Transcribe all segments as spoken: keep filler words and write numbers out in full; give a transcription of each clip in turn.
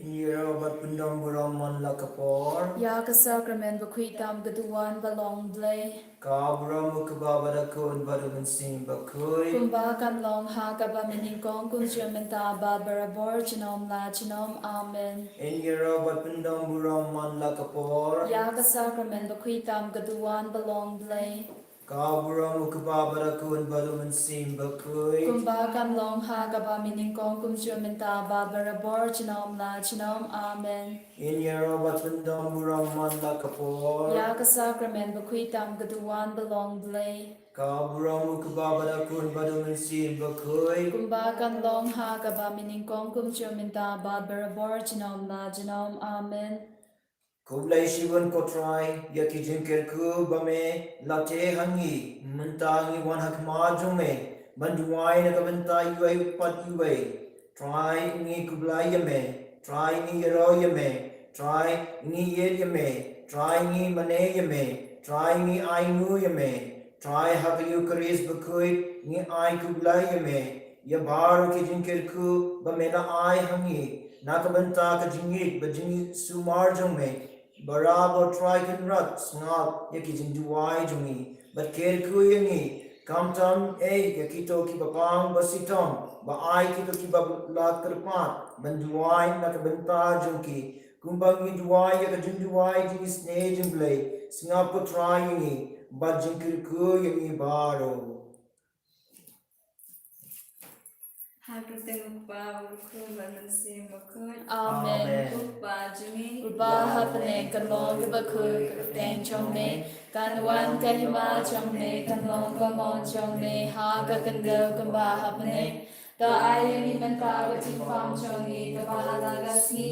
Ïaroh bad pyndam burom man la ka por. Ïa ka sakramen bakhuid tam ka duwan ba long Blei. Ka burom u Kpa bad u Khun bad u Mynsiem Bakhuid. Kumba kan long ha kaba mynnyngkong kumjuh mynta bad barabor junom la junom. Amen. Ïaroh bad pyndam burom man la ka por. Ïa ka sakramen bakhuid tam ka duwan ba long Blei. Ka burom u Kpa bad u Khun bad u Mynsiem Bakhuid. Kumba kan long ha kaba mynnyngkong kumjuh mynta bad barabor junom la junom. Amen. Ïaroh bad pyndam burom man la ka por. Ïa ka sakramen bakhuid tam ka duwan ba long Blei. Ka burom u Kpa bad u Khun bad u Mynsiem Bakhuid. Kumba kan long ha kaba mynnyngkong kumjuh mynta bad barabor junom la junom. Amen. Khublei shibun ko Trai, ïa ki jingkyrkhu ba me la teh ha ngi, mynta ngi wan ha khmat jong me, ban duwai na ka bynta iwei pat iwei. Trai ngi khublei ïa me, Trai ngi ïaroh ïa me, Trai ngi ïeit ïa me, Trai ngi mane ïa me, Trai ngi ainguh ïa me, Trai ha ka Eukharist bakhuid ngi ai khublei ïa me, ïa baroh ki jingkyrkhu ba me la ai ha ngi, na ka bynta ka jingïeit bad jingsumar jong me, barabor Trai Kynrad sngap ïa ki jingduwai jong ngi, bad kyrkhu ïa ngi, khamtam eh ïa kito kiba pang ba shitom, ba ai kito kiba la kyrpad, ban duwai na ka bynta jong ki, kumba ngi duwai ïa ka jingduwai jingisynei jong Blei, sngap ko Trai ïa ngi, bad jingkyrkhu ïa ngi baroh. Ha ka kyrteng u Kpa, u Khun, bad u Mynsiem Bakhuid. Amen. Amen. U Kpa jong ngi uba ha bneng, kan long kaba khuid ka kyrteng jong me, kan wan ka hima jong me, kan long ka mon jong me ha ka khyndew kumba ha bneng. To ai ïa ngi mynta ka jingpang jong ngi kaba ha la ka sngi,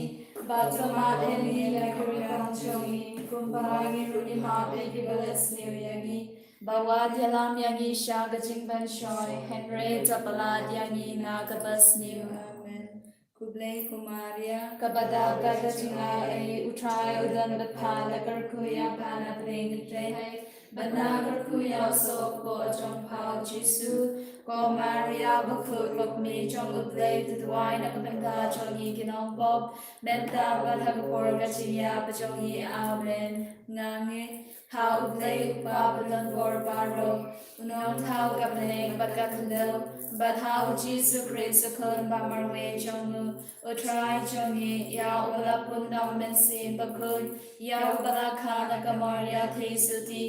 bad to map ïa ngi ïa ki riewkam jong ngi, kumba ngi ruh ngi map ïa kiba leh sniew ïa ngi. Bad wat ïalam ïa ngi sha ka jingpynshoi, hynrei to pyllait ïa ngi na kaba sniew. Amen. Khublei ko Maria, kaba dap da ka jingai, u Trai u don bad pha, la kyrkhu ïa pha na pdeng ki tnat, bad la kyrkhu ïa u soh ka kpoh jong pha u Jisu. Ko Maria bakhuid, ko kmie jong u Blei, to duwai na ka bynta jong ngi ki nongpop, mynta bad ha ka por ka jingïap jong ngi. Amen. Nga ngeit ha u Blei u Kpa badonbor baroh, u nongthaw ka bneng bad ka khyndew, bad ha u Jisu Khrist u Khun ba marwei jong u, u Trai jong ngi, ïa uba la pun da u Mynsiem Bakhuid, ïa uba la kha na ka Maria theisotti,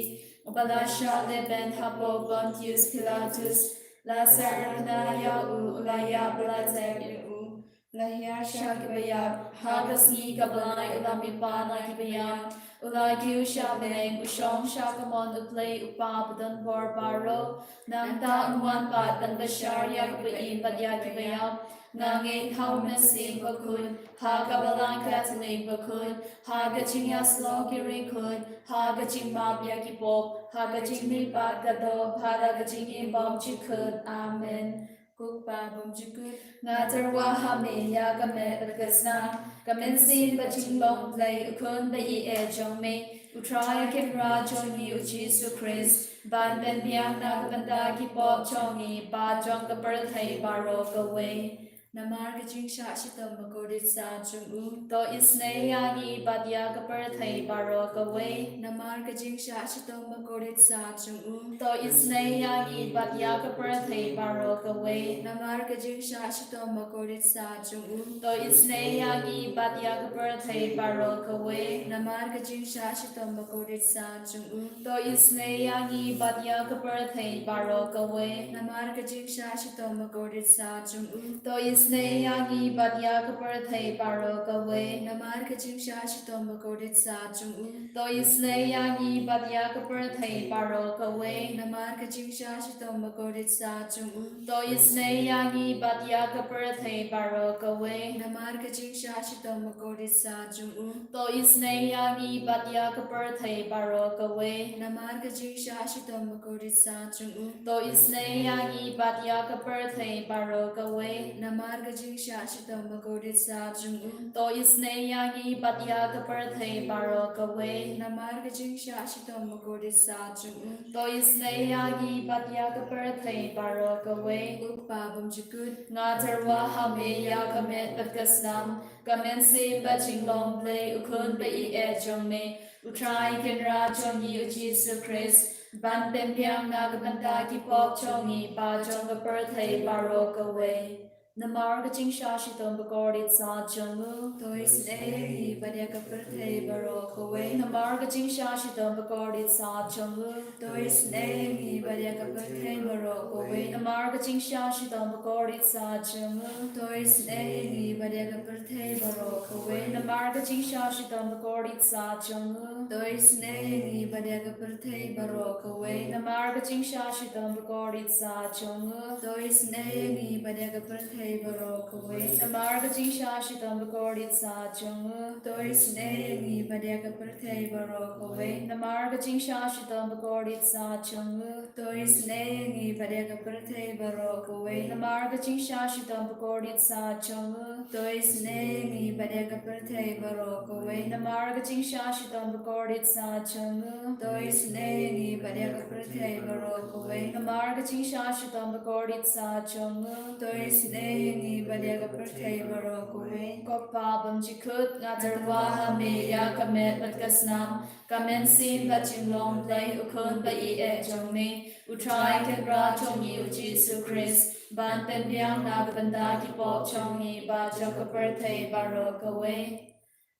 uba la shah lehbeiñ hapoh Pontius Pilatus, la sahnarphna ïa u, u la ïap, la tep ïa u, la hiar sha kiba ïap, ha ka sngi kaba lai u la mihpat na kiba ïap, u la kiew sha bneng, u shong sha ka mon u Blei u Kpa badonbor baroh. Nangta un wan pat ban bishar ïa kiba im bad ïa kiba ïap. Nga ngeit ha u Mynsiem Bakhuid, ha ka Balang Katholik bakhuid, ha ka jingïasyllok ki riewkhuid, ha ka jingmap ïa ki pop, ha ka jingmihpat ka doh, ha ka jingim bymjukut. Amen. Ko Kpa bymjukut, nga tyrwa ha me ïa ka met bad ka snam, ka mynsiem bad jinglong Blei u Khun ba ïeit jong me, u Trai Kynrad jong ngi u Jisu Khrist, ban pynbiang na ka bynta ki pop jong ngi bad jong ka pyrthei baroh kawei. Namar ka jingshah shitom bakordit sah jong u, to isynei ïa ngi bad ïa ka pyrthei baroh kawei. Namar ka jingshah shitom bakordit sah jong u, to isynei ïa ngi bad ïa ka pyrthei baroh kawei. Namar ka jingshah shitom bakordit sah jong u, to isynei ïa ngi bad ïa ka pyrthei baroh kawei. Namar ka jingshah shitom bakordit sah jong u, to isynei ïa ngi bad ïa ka pyrthei baroh kawei. Namar ka jingshah shitom bakordit sah jong u, to isynei ïa ngi bad ïa ka pyrthei baroh kawei. Namar ka jingshah shitom bakordit sah jong u, to isynei ïa ngi bad ïa ka pyrthei baroh kawei. Namar ka jingshah shitom bakordit sah jong u, to isynei ïa ngi bad ïa ka pyrthei baroh kawei. Namar ka jingshah shitom bakordit sah jong u, to isynei ïa ngi bad ïa ka pyrthei baroh kawei. Namar ka jingshah shitom bakordit sah jong u, to isynei ïa ngi bad ïa ka pyrthei baroh kawei. Namar Ka jingshah shitom bakordit sat jong u. To isynei ïa ngi bad ïa ka pyrthei baroh kawei. Namar ka jingshah shitom bakordit sat jong u. To isynei ïa ngi bad ïa ka pyrthei baroh kawei. Ko Kpa bymjukut. Nga tyrwa ha me ïa ka met bad ka snam, ka mynsiem bad jinglong Blei u khun ba ïeit jong me, u Trai Kynrad jong ngi u Jisu Khrist, ban pynbiang na ka bynta ki pop jong ngi bad jong ka pyrthei baroh kawei. Namar ka jingshah shitom bakordit sat jong u. To isynei ïa ngi bad ïa ka pyrthei baroh kawei. Namar ka jingshah shitom bakordit sat jong u. To isynei ïa ngi bad ïa ka pyrthei baroh kawei. Namar ka jingshah shitom bakordit sat jong u. To isynei ïa ngi bad ïa ka pyrthei baroh kawei. Namar ka jingshah shitom bakordit sat jong u. To isynei ïa ngi bad ïa ka pyrthei baroh kawei. Namar ka jingshah shitom bakordit sat jong u. To isynei ïa ngi bad ïa ka pyrthei baroh kawei. Namar ka jingshah shitom bakordit sat jong u. To isynei ïa ngi bad ïa ka pyrthei baroh kawei. Namar ka jingshah shitom bakordit sat jong u. To isynei ïa ngi bad ïa ka pyrthei baroh kawei. Namar ka jingshah shitom bakordit sat jong u. To isynei ïa ngi bad ïa ka pyrthei baroh kawei. Namar ka jingshah shitom bakordit sat jong u. To isynei ïa ngi bad ïa ka pyrthei baroh kawei. Namar ka jingshah shitom bakordit sat jong u. To isynei ïa ngi bad ïa ka pyrthei baroh kawei. Ko Kpa bymjukut, nga tyrwa ha me ïa ka met bad ka snam, ka mynsiem bad jinglong Blei u khun ba ïeit jong me, u Trai Kynrad jong ngi u Jisu Khrist, ban pynbiang na ka bynta ki pop jong ngi bad jong ka pyrthei baroh kawei.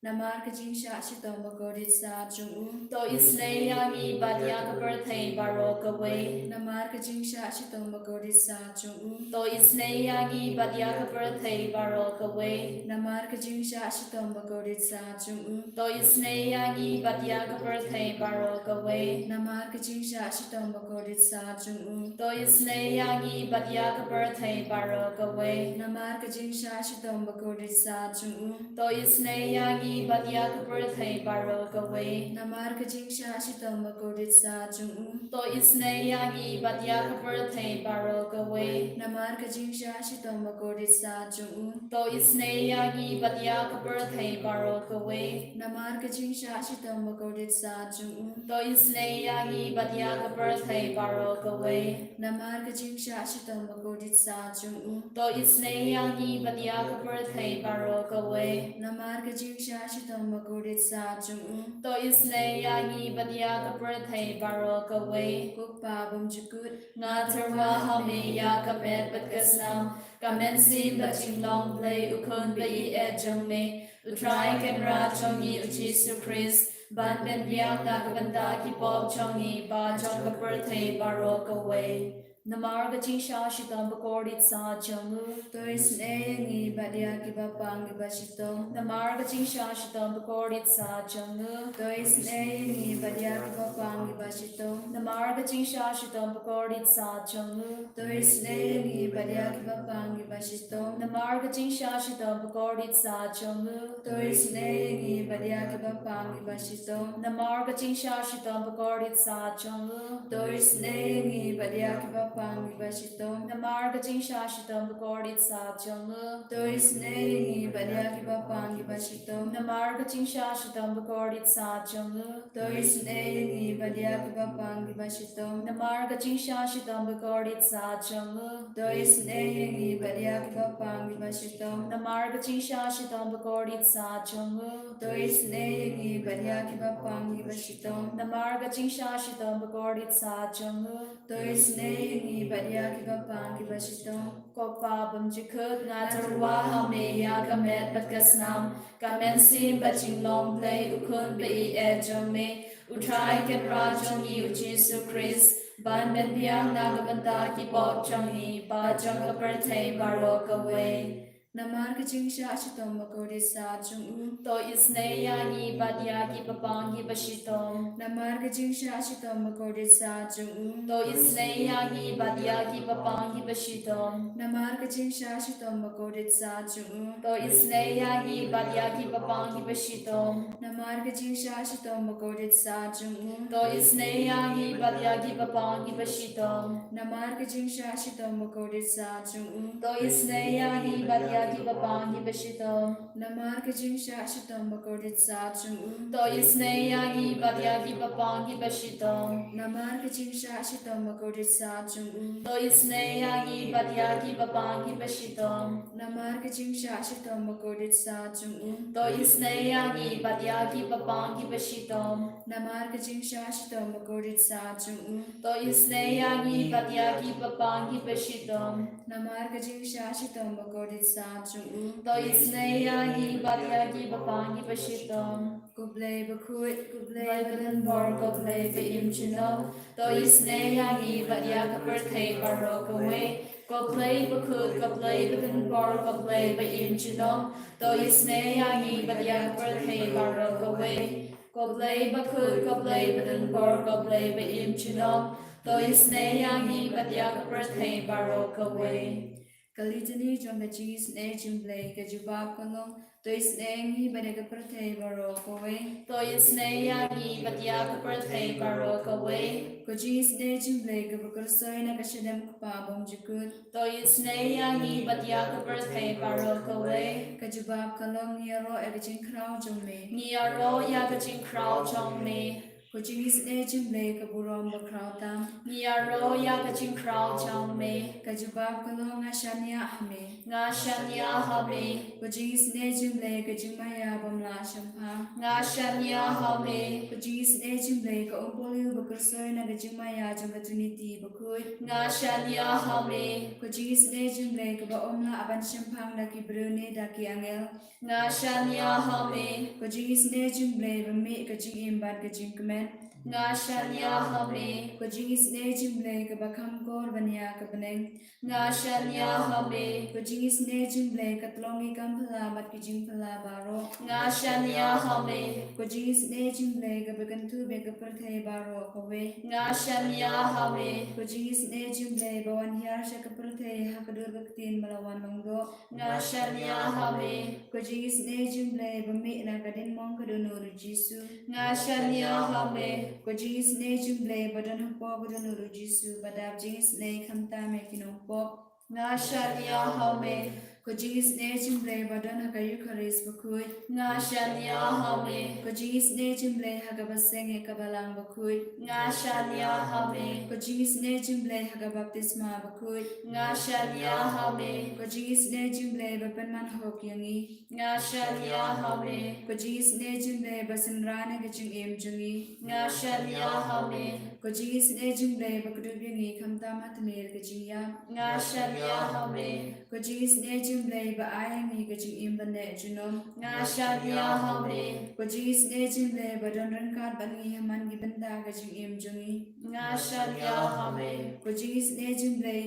Namar ka jingshah shitom bakordit sat jong u. To isynei ïa ngi bad ïa ka pyrthei baroh kawei. Namar ka jingshah shitom bakordit sat jong u. To isynei ïa ngi bad ïa ka pyrthei baroh kawei. Namar ka jingshah shitom bakordit sat jong u. To isynei ïa ngi bad ïa ka pyrthei baroh kawei. Namar ka jingshah shitom bakordit sat jong u. To isynei ïa ngi bad ïa ka pyrthei baroh kawei. Namar ka jingshah shitom bakordit sat jong u. To isynei ïa ngi bad ïa ka pyrthei baroh kawei. Namar ka jingshah shitom bakordit sat jong u. To isynei ïa ngi bad ïa ka pyrthei baroh kawei. Namar ka jingshah shitom bakordit sat jong u. To isynei ïa ngi bad ïa ka pyrthei baroh kawei. Namar ka jingshah shitom bakordit sat jong u. To isynei ïa ngi bad ïa ka pyrthei baroh kawei. Namar ka jingshah shitom bakordit sat jong u. To isynei ïa ngi bad ïa ka pyrthei baroh kawei. Namar ka jingshah shitom bakordit sat jong u. To isynei ïa ngi bad ïa ka pyrthei baroh kawei. Ko Kpa bymjukut. Nga tyrwa ha me ïa ka met bad ka snam, ka mynsiem bad jinglong Blei u khun ba ïeit jong me, u Trai Kynrad jong ngi u Jisu Khrist, ban pynbiang na ka bynta ki pop jong ngi bad jong ka pyrthei baroh kawei. Namar ka jingshah shitom bakordit sat jong u. To isynei ïa ngi bad ïa kiba pang kiba shitom. Namar ka jingshah shitom bakordit sat jong u. To isynei ïa ngi bad ïa kiba pang kiba shitom. Namar ka jingshah shitom bakordit sat jong u. To isynei ïa ngi bad ïa kiba pang kiba shitom. Namar ka jingshah shitom bakordit sat jong u. To isynei ïa ngi bad ïa kiba pang kiba shitom. Namar ka jingshah shitom bakordit sat jong u. To isynei ïa ngi bad ïa kiba pang kiba shitom. Namar ka jingshah shitom bakordit sat jong u. To isynei ïa ngi bad ïa kiba pang kiba shitom. Namar ka jingshah shitom bakordit sat jong u. To isynei ïa ngi bad ïa kiba pang kiba shitom. Namar ka jingshah shitom bakordit sat jong u. To isynei ïa ngi bad ïa kiba pang kiba shitom. Namar ka jingshah shitom bakordit sat jong u. To isynei ïa ngi bad ïa kiba pang kiba shitom. Namar ka jingshah shitom bakordit sat jong u. To isynei ïa ngi bad ïa kiba pang kiba shitom. Ko Kpa bymjukut, nga tyrwa ha me ïa ka met bad ka snam, ka mynsiem bad jinglong Blei u khun ba ïeit jong me, u Trai Kynrad jong ngi u Jisu Khrist, ban pynbiang na ka bynta ki pop jong ngi bad jong ka pyrthei baroh kawei. Namar ka jingshah shitom bakordit sat jong u. To isynei ïa ngi bad ïa ki paidbah kiba shitom. Namar ka jingshah shitom bakordit sat jong u. To isynei ïa ngi bad ïa ki paidbah kiba shitom. Namar ka jingshah shitom bakordit sat jong u. To isynei ïa ngi bad ïa ki paidbah kiba shitom. Namar ka jingshah shitom bakordit sat jong u. To isynei ïa ngi bad ïa ki paidbah kiba shitom. Namar ka jingshah shitom bakordit sat jong u. To isynei ïa ngi bad ïa ki paidbah kiba shitom. Namar ka jingshah shitom bakordit sat jong u. To isynei ïa ngi bad ïa ki paidbah kiba shitom. Namar ka jingshah shitom bakordit sat jong u. To isynei ïa ngi bad ïa ki paidbah kiba shitom. Namar ka jingshah shitom bakordit sat jong u. To isynei ïa ngi bad ïa ki paidbah kiba shitom. Namar ka jingshah shitom bakordit sat jong u. To isynei ïa ngi bad ïa ki paidbah kiba shitom. Namar ka jingshah shitom bakordit sat jong u. To isynei ïa ngi bad ïa ki paidbah kiba shitom. Ko Blei bakhuid, ko Blei badonbor, ko Blei ba-im junom. To isynei ïa ngi bad ïa ka pyrthei baroh kawei. Ko Blei bakhuid, ko Blei badonbor, ko Blei ba-im junom. To isynei ïa ngi bad ïa ka pyrthei baroh kawei. Ko Blei bakhuid, ko Blei badonbor, ko Blei ba-im junom. To isynei ïa ngi bad ïa ka pyrthei baroh kawei. Ka Litany jong ka jingisynei jong u Blei. Ka jubab ka long: To isynei ïa ngi bad ïa ka pyrthei baroh kawei. To isynei ïa ngi bad ïa ka pyrthei baroh kawei. Ka jingisynei jong u Blei kaba kyrsoi na ka shadem u Kpa bymjukut. To isynei ïa ngi bad ïa ka pyrthei baroh kawei. Ka jubab ka long: Ngi ïaroh ïa ka jingkhraw jong me. Ngi ïaroh ïa ka jingkhraw jong me. Ka jingisynei jong u Blei ka burom bakhraw tam. Ngi ïaroh ïa ka jingkhraw jong me. Ka jubab ka long: Nga shaniah ha me. Nga shaniah ha me. Ka jingisynei jong u Blei ka jingmaïa bym lah shemphang. Nga shaniah ha me. Ka jingisynei jong u Blei ka umpohliew ba kyrsoi na ka jingmaïa jong ka Trinity bakhuid. Nga shaniah ha me. Ka jingisynei jong u Blei kaba ym lah ban shemphang da ki briew ne da ki angel. Nga shaniah ha me. Ka jingisynei jong u Blei ba mih ka jingim bad ka jingkmen. Nga shaniah ha me. Ka jingisynei jong u Blei kaba kham kor ban ïa ka bneng. Nga shaniah ha me. Ka jingisynei jong u Blei ka tyllong ki kam phylla bad ki jingphylla baroh. Nga shaniah ha me. Ka jingisynei jong u Blei kaba kynthup ïa ka pyrthei baroh kawei. Nga shaniah ha me. Ka jingisynei jong u Blei ba wan hiar sha ka pyrthei ha ka dur ka ktien ba la wan long doh. Nga shaniah ha me. Ka jingisynei jong u Blei ba mih na ka diengmong ka dohnud u Jisu. Nga shaniah ha me. Ka jingisynei jong u Blei ba don hapoh ka dohnud u Jisu ba dap jingisynei khamtam ïa ki nongpop. Nga shaniah ha me. Ka jingisynei jong u Blei ba don ha ka Eukharist bakhuid. Nga shaniah ha me. Ka jingisynei jong u Blei ha kaba seng ïa ka Balang bakhuid. Nga shaniah ha me. Ka jingisynei jong u Blei ha ka baptisma bakhuid. Nga shaniah ha me. Ka jingisynei jong u Blei ba pynman hok ïa ngi. Nga shaniah ha me. Ka jingisynei jong u Blei ba synran ïa ka jingim jong ngi. Nga shaniah ha me. Ka jingisynei jong u Blei ba kdup ïa ngi khamtam ha tmier ka jingïap. Nga shaniah ha me. Ka jingisynei jong u Blei ba ai ïa ngi ka jingim ban neh junom. Nga shaniah ha me. Ka jingisynei jong u Blei ba don ryngkat bad ngi ha man ki bynta ka jingim jong ngi. Nga shaniah ha me. Ka jingisynei jong u Blei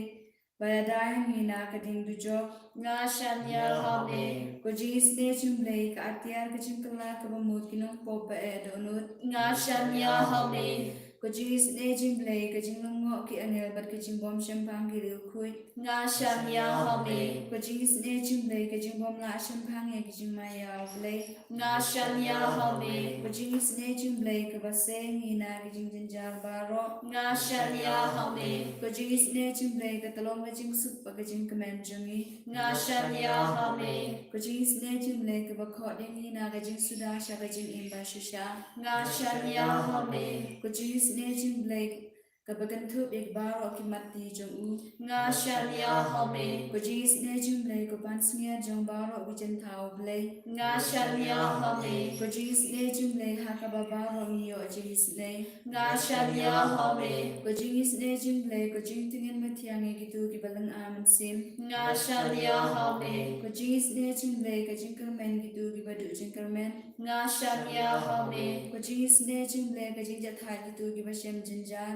ba ïada ïa ngi na ka dieng dujok. Nga shaniah ha me. Ka jingisynei jong u Blei ka atiar ka jingkylla kaba mut ki nongpop ba eh dohnud. Nga shaniah ha me. Ka jingisynei jong u Blei ka jinglyngngoh ki angel bad ka jingbymshemphang ki riewkhuid. Nga shaniah ha me. Ka jingisynei jong u Blei ka jingbymlah shemphang ïa ka jingmaïa u Blei. Nga shaniah ha me. Ka jingisynei jong u Blei kaba sei ïa ngi na ki jingjynjar baroh. Nga shaniah ha me. Ka jingisynei jong u Blei ka tyllong ka jingsuk bad ka jingkmen jong ngi. Nga shaniah ha me. Ka jingisynei jong u Blei kaba khoh ïa ngi na ka jingsuda sha ka jingim bashisha. Nga shaniah ha me. Ka jingisynei jong u Blei kaba kynthup ïa baroh ki matti jong u. Nga shaniah ha me. Ka jingisynei jong u Blei ka pansngiat jong baroh ki jingthaw u Blei. Nga shaniah ha me. Ka jingisynei jong u Blei ha kaba baroh ngi ïoh jingisynei. Nga shaniah ha me. Ka jingisynei jong u Blei ka jingtyngen mathiang ïa kito kiba lynga mynsiem. Nga shaniah ha me. Ka jingisynei jong u Blei ka jingkyrmen kito kiba duh jingkyrmen. Nga shaniah ha me. Ka jingisynei jong u Blei ka jingjahthait kito kiba shem jynjar.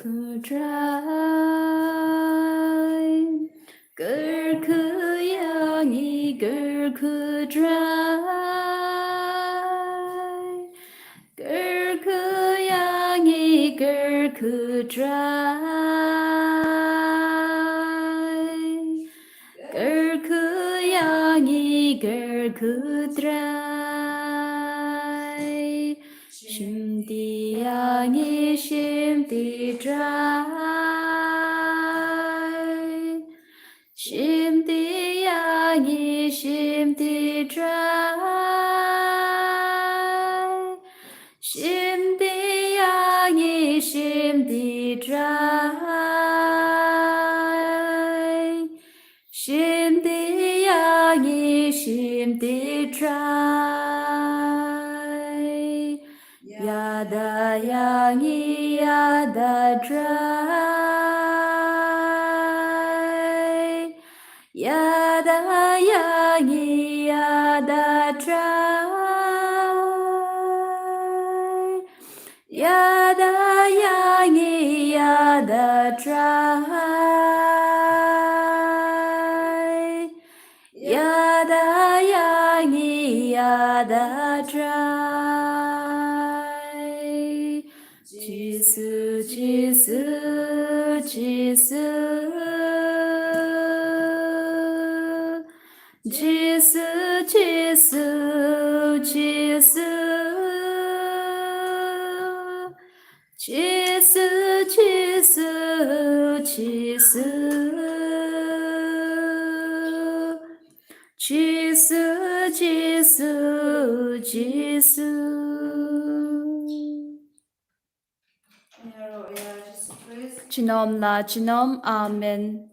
Kyrkhu Trai, kyrkhu ïa ngi, kyrkhu Trai. Kyrkhu ïa ngi, kyrkhu Trai. Kyrkhu ïa ngi, kyrkhu Trai. Shim ti ïa ngi, shim ti Trai. Shim ti ïa ngi, shim ti Trai. Shim ti ïa ngi, shim ti Trai. Shim ti ïa ngi, shim ti Trai. Ïada ïa ngi, ïada Trai. Ïada ïa ngi, ïada Trai. Ïada ïa ngi, ïada Trai. Ïada ïa ngi, ïada Jisu, Jisu, Jisu. Jisu, Jisu, Jisu. Jisu, Jisu, Jisu. Jisu, Jisu, Jisu. Junom la junom, amen.